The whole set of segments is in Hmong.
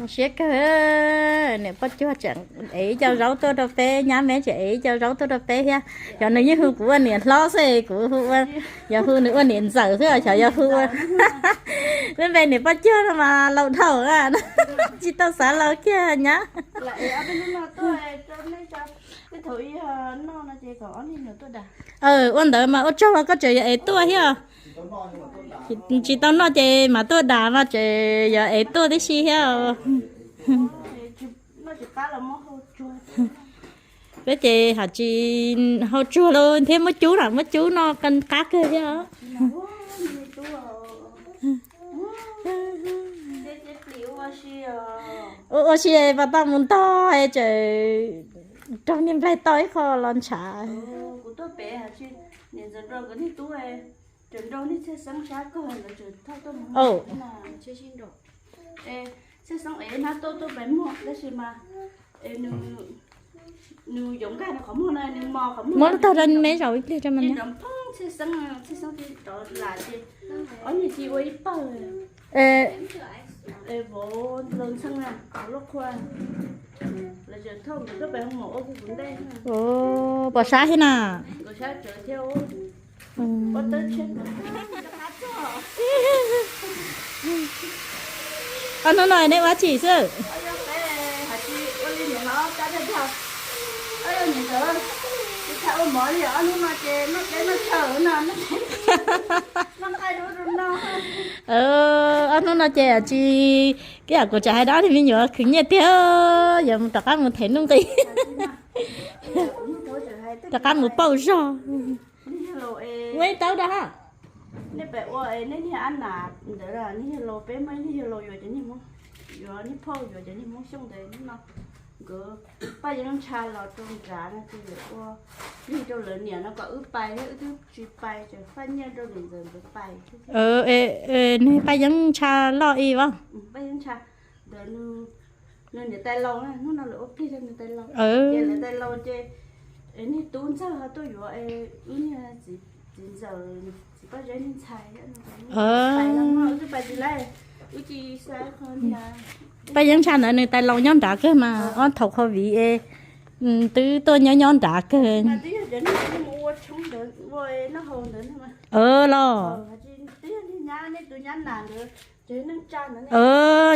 Siab kawg, niam poj cuag tseem ev ib co zaub tuaj rau peb, nyab me tseem ev ib co zaub tuaj rau peb thiab. Yog nws yeej hu kuv ua niam hlob xwb, kuv hu ua, yog hu nws ua niam ntxawm xwb, xyov yog hu ua, me npe niam poj cuag no mas laus dhau, tsis tau xav laus kiag nyab. Ua ntawd mas ua tsaug, koj tseem yuav ev tuaj thiab. Tsis tau noj ces mam tuaj dam mas tseem yuav ev tuaj tib si thiab. Peb ces haj tsis hau tsuag lawm thiab, muab cub na, muab cub noj qab kawg thiab. Ua, ua si pas tau mus ntog tseem raug niag nplaig tau ib qho los ntshav. Txhiaj Xeeb ev hnab tuaj tuaj pem muag tab sis mas nws yuav nkag nws qhov muag no, nws mos qhov muag. Muab lub tog rau me zaum ib pliag tso mas. Nws nrov phooj, Txhiaj Xeeb, Txhiaj Xeeb rov lam ces ob niag ci ua ib pawg. Vauv los ntxhee na, lub qhua. Lawv tseem thauj mus tuaj pem hoo maum ua kuv kuv ntej. Pom sab thiab na. Nkawd sab tsawv thiab. Ua tawb tshiab. Ob hnub no neb ua tsi xwb? Ua li niam hlob cab dag dag. Ua li niam hlob, tsis txhais ua mov li, ob hnub no ces noj teb noj chaw no. Noj nqaij dua rau no. Ob hnub no ces tsis, koj yam kuv tseem hais rau ob tug me nyuam khwv nyiaj tiag, yuav mus rov qab mus them nuj nqis. Rov qab mus pauj zog. Ua ib taub rau ha. Nej pem ua nej niag ab nam ntawd, niag yawg laus, peb muaj niag yawg laus yuav cov niag, yuav niag phauj yuav cov niag Hmoob Xyooj ntawd no. Nkawd Paj Yeeb Ntsha los rau nrad no ces lawv ua plig rau lawv niam no kom wb pais thiab wb twb tsis pais, ces faj nyiaj rau niam ntxawm nkawd pais. Nws Paj Yeeb Ntsha loj ib vab. Paj Yeeb Ntsha ntawd nws niam tais laus, hnub no lawv ua plig rau nws tais laus. Ces lawv tais laus ces niag tub ntxawg ho tuaj yuav wb niag txiv ntxawm, txiv Paj Zeb niag ntxhais. Pais los no wb twb pais tsis laib, wb cia li xa qhov niag. Paj Yeeb Ntsha ntawd nws tais laus nyob nrad kawg mas, ob thaum covid es twb tuaj nyob nyob nrad kawg. Twb yog cov niag mus ua tshoob ntawd, ua noj haus ntawd los. Twb yog niag nyab, nej tus nyab nam ntawd,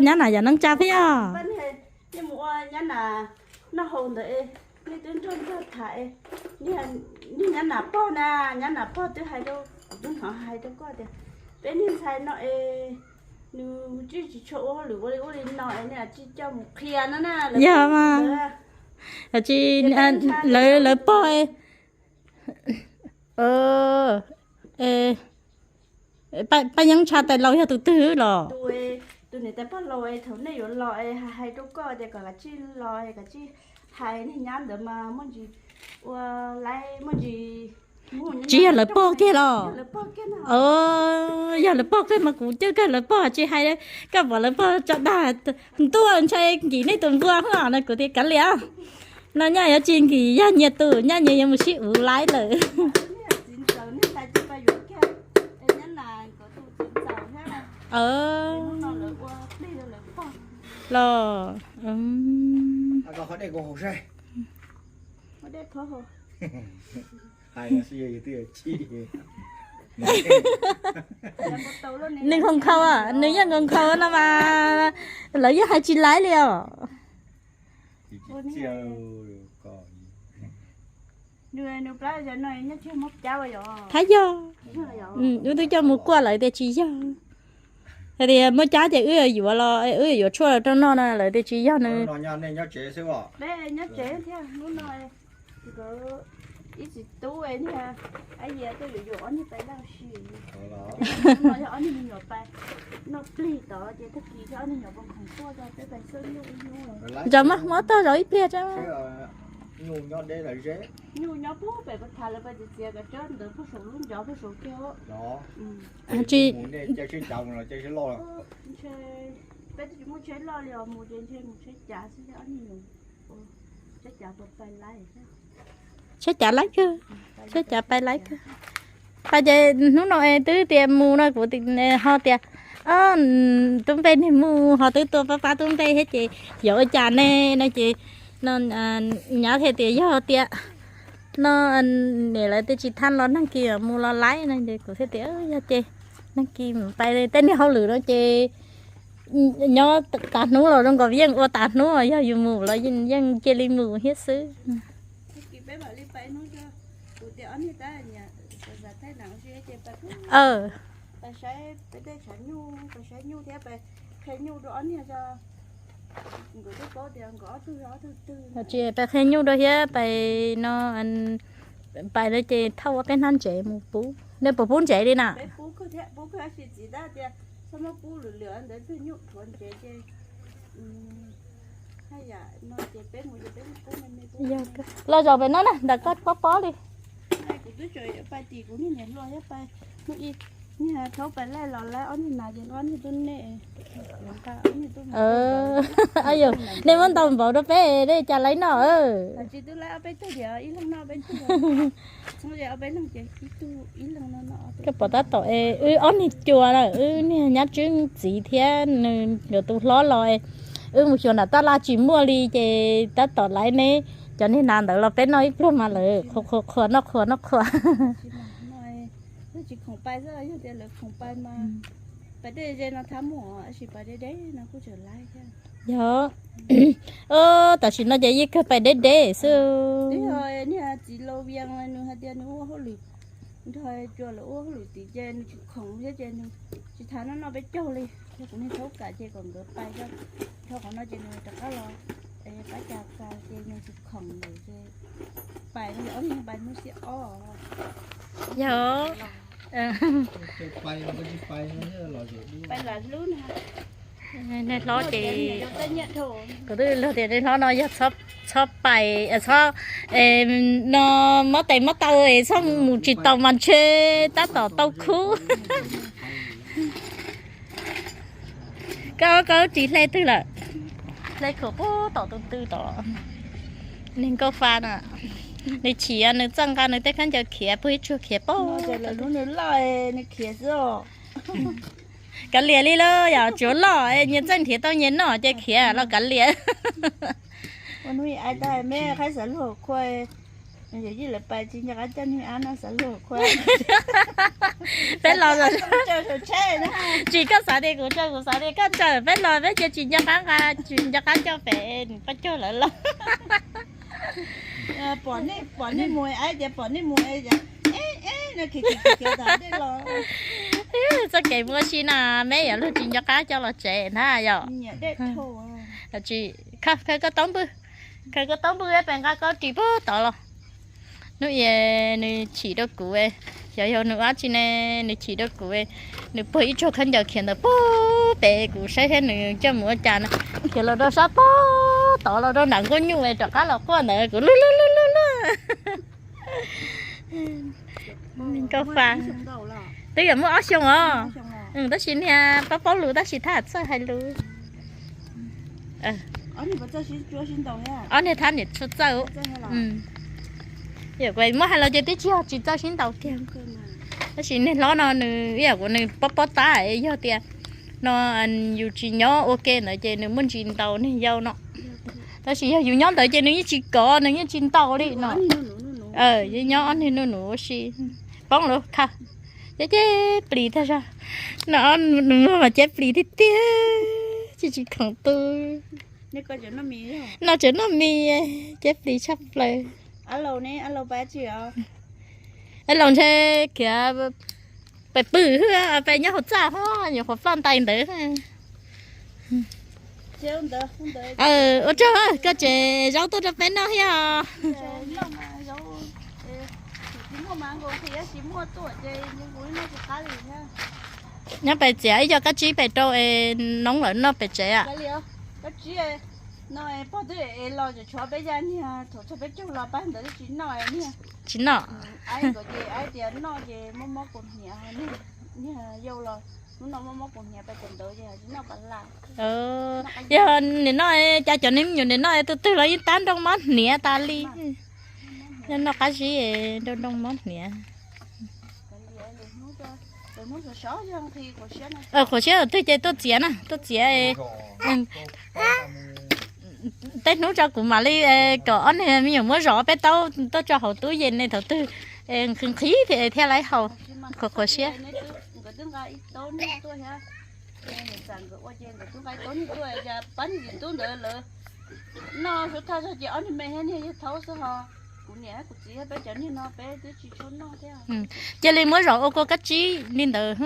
nyab nam yam neej tsa thiab. Nej mus ua nyab nam noj haus ntawd, nej twb nrog nrog tham, niag nyab nam pog na, nyab nam pog twb hais rau, kuv twb hnov hais rau koj tias peb niag ntxhais no es nws tsis tshua ua hauj lwm ua li ub li no es nej tsis coj mus qhia no na. Yog mas, tsis, lawv pog, Paj Yeeb Ntsha tais laus yog tus twg los? Tus niam tais pog laus es thaum nej yuav los es hais rau koj tias kom kav tsij los, kav tsij hais niag nyab ntawd mas muaj ntsis ua laib, muaj ntsis. Tsis yog lawv pog kiag los? Yog lawv pog kiag mas kuv coj kawg lawv pog tsis hais, koj pom lawv pog tso dag ntuaj ntshai nkim nej tus npua no kuv tias kav liam. No nyaj yuav tsis nkim, yog nyias tus nyaj nyias yuav mus sib uv laib lawm. Los, nws nkhaus nkhaus, nws yeej nkhaus nkhaus no mas lawv yeej hais tsis laib li os. Thab yog, wb twb coj mus kuaj lawv tias tsis yog. Hais tias muaj cab ces wb yuav los, wb yuav tshuaj los rau noj no lawv tias tsis yog nws. Zov mas, muab tog zov ib pliag tso. Nyuj nyob pem pab thav lawv pab txiv txiav kav tsawb ntawd puag saum lub ncov puag saum kiag. Tsis, peb twb tsis muaj tsheb loj li os, mus ces ntshe mus tsheb cav xwb, ob niag nyuam, tsheb cav puas pais laib, tsheb cav laib kawg, tsheb cav pais laib kawg. Pais ces hnub no es twb tias mus no kuv ho tias Tub Npej niag mus ho twb tua pab pab Tub Npej thiab ces xyov ua cas ne no ces no nyab thiaj tias yog tias no niam lawv twb tsis thaj los neeg kis mus los laib no ces kuv thiaj tias yog ces neeg kis mus pais tej niag hauj lwm no ces nyob tas hnub los zoo nkaus yeej ua tas hnub, yog yus mus los yeej cia li mus thiab xwb. Tsis pais qhia nyuj dua thiab pais no pais no ces thauj ua peb hnab ntsev mus pub. Nej puas pub ntsev li na? Los zaum pem no na, ntawm koj pob pob li. Yog, nej muab ntau npaum rau peb, nej cas laib noj. Koj pom tab tom es wb ob niag cua na, wb niag nyab Tswb txiv thiab nws nkawd tus hlob los, wb mus xyuas nram tab laj tsis muaj li ces tab tom laib neb cov niag nas ntawd los peb noj ib pliag mas lawv qhuas qhuas qhuas noj qhuas noj qhuas. Yog, tam sim no ces yeej kawg pais deb deb xwb. Nrog cua lawv ua hauj lwm tim ces nws tsis khoom thiab ces nws tsis tham noj noj peb caug li. Yog kuv niag thaub kam ces kom nkawd pais, nrog qhov no ces nws rov qab los, pab cas cas ces nws tsis khoom lawm ces pais no yog ob niag pais hnub xiab ob. Yog, pais lam hlub na. Nej hlob ces, kuv twb luag tias nej hlob no yog txhob pais, txhob no mob tes mob taw es txhob mus tsis tau mas ntshe tab tom tau khub. Koj, koj tsis hle twg lawm? Hle khuam pub tom tus twg tom. Niag Nkauj Fa na, nws chim nws txawj nqa nws tej khaub ncaws khiav puag ib tsuag khiav pab. Lub nws loj, nws khiav xwb os. Kav liam li lauj, yog tsuav loj nyias txawj nrhiav tau nyias noj ces khiav los kav liam. Ua hnub ib ai tag me qhaib xav luag khua, yawm yij lawv pais tsis nco qab coj hnub ab no xav luag khua. Peb los, tsis koj xav tias kuv tsaws, kuv xav tias koj tsaws, peb los peb cia tsis nco qab nqa, tsis nco qab coj pem nws pab caug lawv los. Pom nej mus, aib tias pom nej mus, txoj kev muaj si na, meb yuav luag tsis nco qab coj los tsev ntag yom. Tsis, khaws koj taub npwj, khaws koj taub npwj pem nqa koj ris puag tod los. Hnub ib nws chim rau kuv, xyov yog nws ua dab tsi ne, nws chim rau kuv, nws puag ib tsuag khaub ncaws khiav ntawd puag pem kuv saib thiab nws coj mus ua cas na, khiav los rau sab puag tod los rau nram nkuaj nyuj rov qab los quaj ntawd kuv luag luag luag luag luag. Nkauj Fa, twb yuav muaj ob xyoos os, tab sis niag paub paub lus tab sis thab txawj hais lus. Ob niag thab niam txawj. Yog kuv muab hais los ces twb tsis yog tsis txawj sib ntaus kiag. Tab sis niag hlob no nws ib yam kuv nws pob pob tab, yog tias no yus tsis nyob ua ke ntawd ces nws muaj ntsis ntaus niag yau no. Tab sis yog yus nyob ntawd ces nws yeej tsis kov, nws yeej tsis ntaus li no. Yeej nyob ob niag nuj nus ua si. Poob lawm khaws, ceb ceb plis tag zog. No nws muag mas ceb plis tiag tiag, tsis tsis khoom tu. No tseem noj mis, ceb plis tshaj plaws. Ab laus ntshe khiav pais pw, pais nyob hauv txaj hov, nyuam qhuav ploj ntais ntawd. Ua tsaug, koj tsev zaub tuaj rau peb noj thiab os. Nyob pais txiav ib co kab tsib pem rau es noob lawm noj pem tsev. Tsis noj. Yog nim no cas cov neeg me nyuam nim no tus twg los yeej tab nroo mob hniav tas li. Noj qab zib nroo nroo mob hniav. Qhuav siab twg ces tuaj txiav na, tuaj txiav. Tej hnub tso kuv mam li kom ob niag me nyuam muab zom peb taub tuaj tso hauv tub yees ne, thaum twg nqhis nqhis thiaj li haus. Qhuav qhuav siab. Cia li muab zom ua kua kab tsib li ntawd.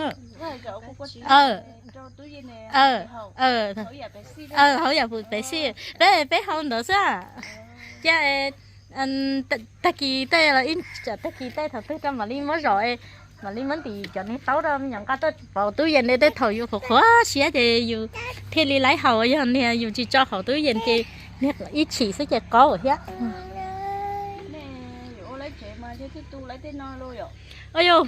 Hauv yam pem xij, peb peb haus ntawd xwb. Cia tag kis tej los ib tsam tag kis tej thaum twg rau mam li muab zom, mam li muab ntim cov niag taub rau me nyuam nqa tuaj pov tub yees ne, tej thaum yus qhuav qhuav siab ces yus thiaj li laib haus. Yog niag yus tsis tso hauv tub yees ces niag ib chim xwb ces qaub thiab. Ua yus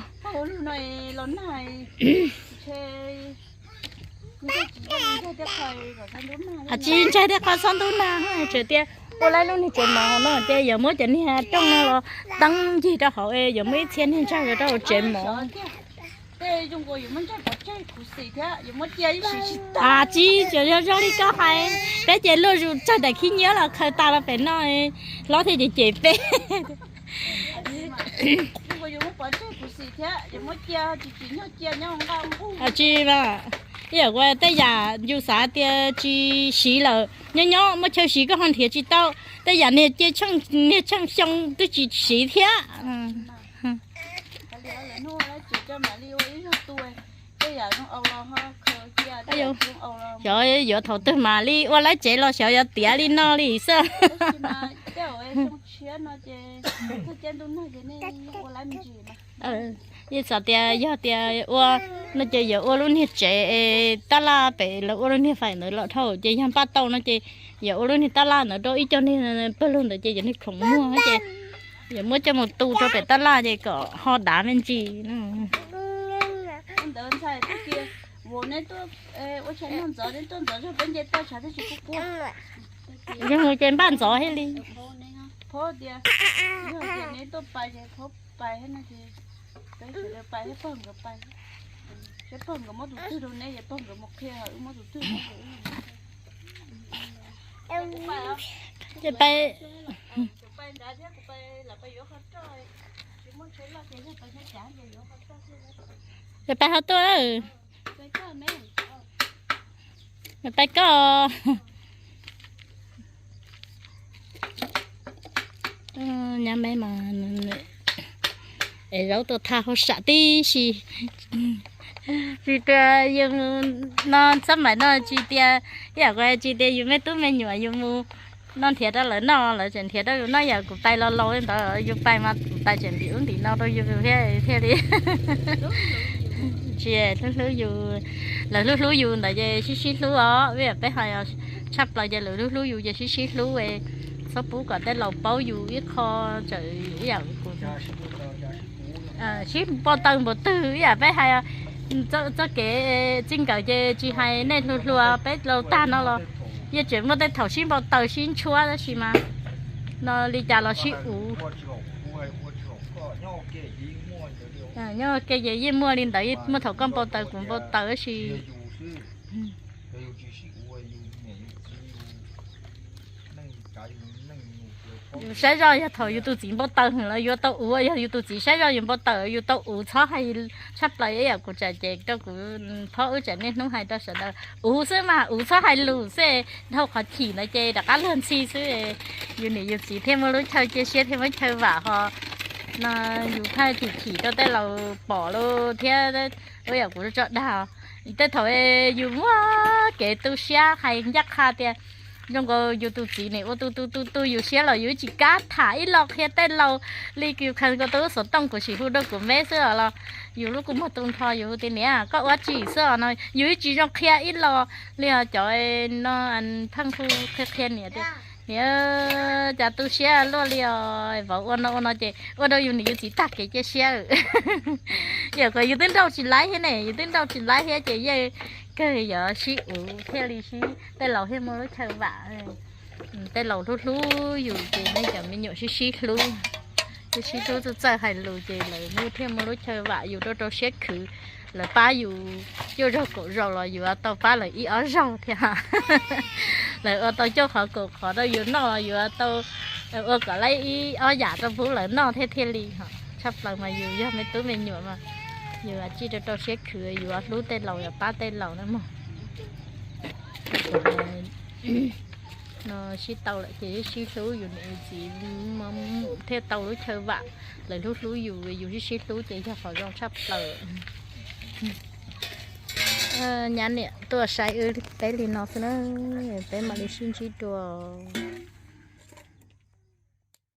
tsis ntsaig tej qho txhob ntub nag, tsuas tias ua laib lub niag tsev mov no ces yuav muab cov niag rooj no los teeb ncig rau hauv, yuav muab ib txhia niag ntsag rau hauv tsev mov. Tsis, tsuas yog zoo li koj hais, peb ces luaj zus tsawg daim khib nyiab los khaws tas los pem no, hlob thiaj ces cem peb. Tsis, ib yam ua tej yam yus xav tias tsis siv lawm, nyob nyob muaj chaw siv koj ho nrhiav tsis tau. Tej yam niag ce, niag tsheej xyoo twb tsis siv thiab. Xyov yuav thaum twg mam li ua laib tsev los xyov yuav tiav li no li xwb. Yeej xav tias yog tias ua no ces yuav ua lub niag tsev tab laj pem lawv ua lub niag faim ntawd los dhau ces yog npaj tau no ces yuav ua lub niag tab laj ntawd rau ib co niag pawg lug ntawd ces cov niag khoom muag ces yuav muab coj mus tu rau pem tab laj ces kom ho dav me ntsis. Yog mus ces npaj ntxov thiaj li. Ces pab, ces pab ho tuaj. Pab koj. Nyab me mas es zaub tuaj thaj hauj sam tib si. Tsis tias yus no xab maim no tsis tias, ib yam tsis tias yus me tub me nyuam yus mus no nrhiav rau lawv noj, lawv tseem nrhiav rau yus noj. Yam kuv pais los laus ntawd yus pais mas kuv pais tseem ntim ub ntim no rau yus thiab thiaj li tsis hlub hlub yus. Lawv hlub hlub yus ntawd ces sib sib hlub os. Ib yam peb hais tshaj plaws ces lawv hlub hlub yus ces sib sib hlub. Txhob pub kom tej laus paub yus ib qho, txawm ib yam kuv sib npau taws npaum twg, ib yam peb hais txoj kev txij nkawm ces tsis hais nej hluas hluas peb laus tag no los yeej tseem muaj tej thaum sib npau taws sib ntshuab tab sis mas no li cas los sib uv. Nyob ua ke ces yeej muaj li ntawd, muaj thaum koj npau taws kuv npau taws tab sis yus saib zoj yog thaum yus tus txiv npau taws los yuav tau uv, yog yus tus txiv saib zoj yus npau taws yus tau uv. Txhob hais tshaj plaws ib yam kuv tsam ces rau kuv phob wb tsam niaj hnub hais rau sawv daws uv xwb mas uv txhob hais lus xwb, dhau qhov chim ntawd ces rov qab luag ntxhi xwb. Yus niam yus txiv thiaj muaj lub chaw cia siab thiaj muaj chaw vam ho no yus thaj tim chim rau tej laus pom lawm thiab. Ua yam kuv tso dag, tej thaum yus muaj kev tu siab hais ncaj qha tias zoo nkaus yus tus txiv nim ua tu tu tu tu yus siab los yus tsis kam tham ib lo qhia tej laus li. Yus khaws nkaus tau lub xov tooj kuv sim hu rau kuv meb xwb os los yus lub kua muag tu nrho yus hu tias niam koj ua tsi xwb os no yus tsis zoo qhia ib lo li os. Cov no pheej hu qhia qhia niam tias niam cas tu siab luaj li os, vauv ua no ua no ces ua rau yus niam yus txiv tag kev cia siab. Yam kom yus twb nrauj tsis laib thiab ne, yus twb nrauj tsis laib thiab ces yeej kawg yuav sib uv thiaj li sib, tej laus thiaj muaj lub chaw vam. Tej laus hlub hlub yus ces nej cov me nyuam sib sib hlub, sib sib hlub txawj txawj hais lus ces lawv thiaj muaj lub chaw vam yus rau rau siab khwv. Lawv pab yus cuaj zaug kaum zaus los yuav tau pab lawv ib ob zaug thiab. Lawv ua tau cuaj qhov kaum qhov rau yus noj los yuav tau ua kom lawv ib ob yam rau pub lawv noj thiab thiaj li ho. Tshaj plaws mas yus yog me tub me nyuam mas yus tsij rau rau siab khwv, yuav hlub tej laus, yuav pab tej laus na mog. No sib tau lawm ces sib hlub, yus niam yus txiv thiaj tau lub chaw vam. Lawv hlub hlub yus, yus sib sib hlub ces yog qhov zoo tshaj plaws. Nyab niam tuaj saib wb peb li no xwb na, peb mam li sib ntsib dua.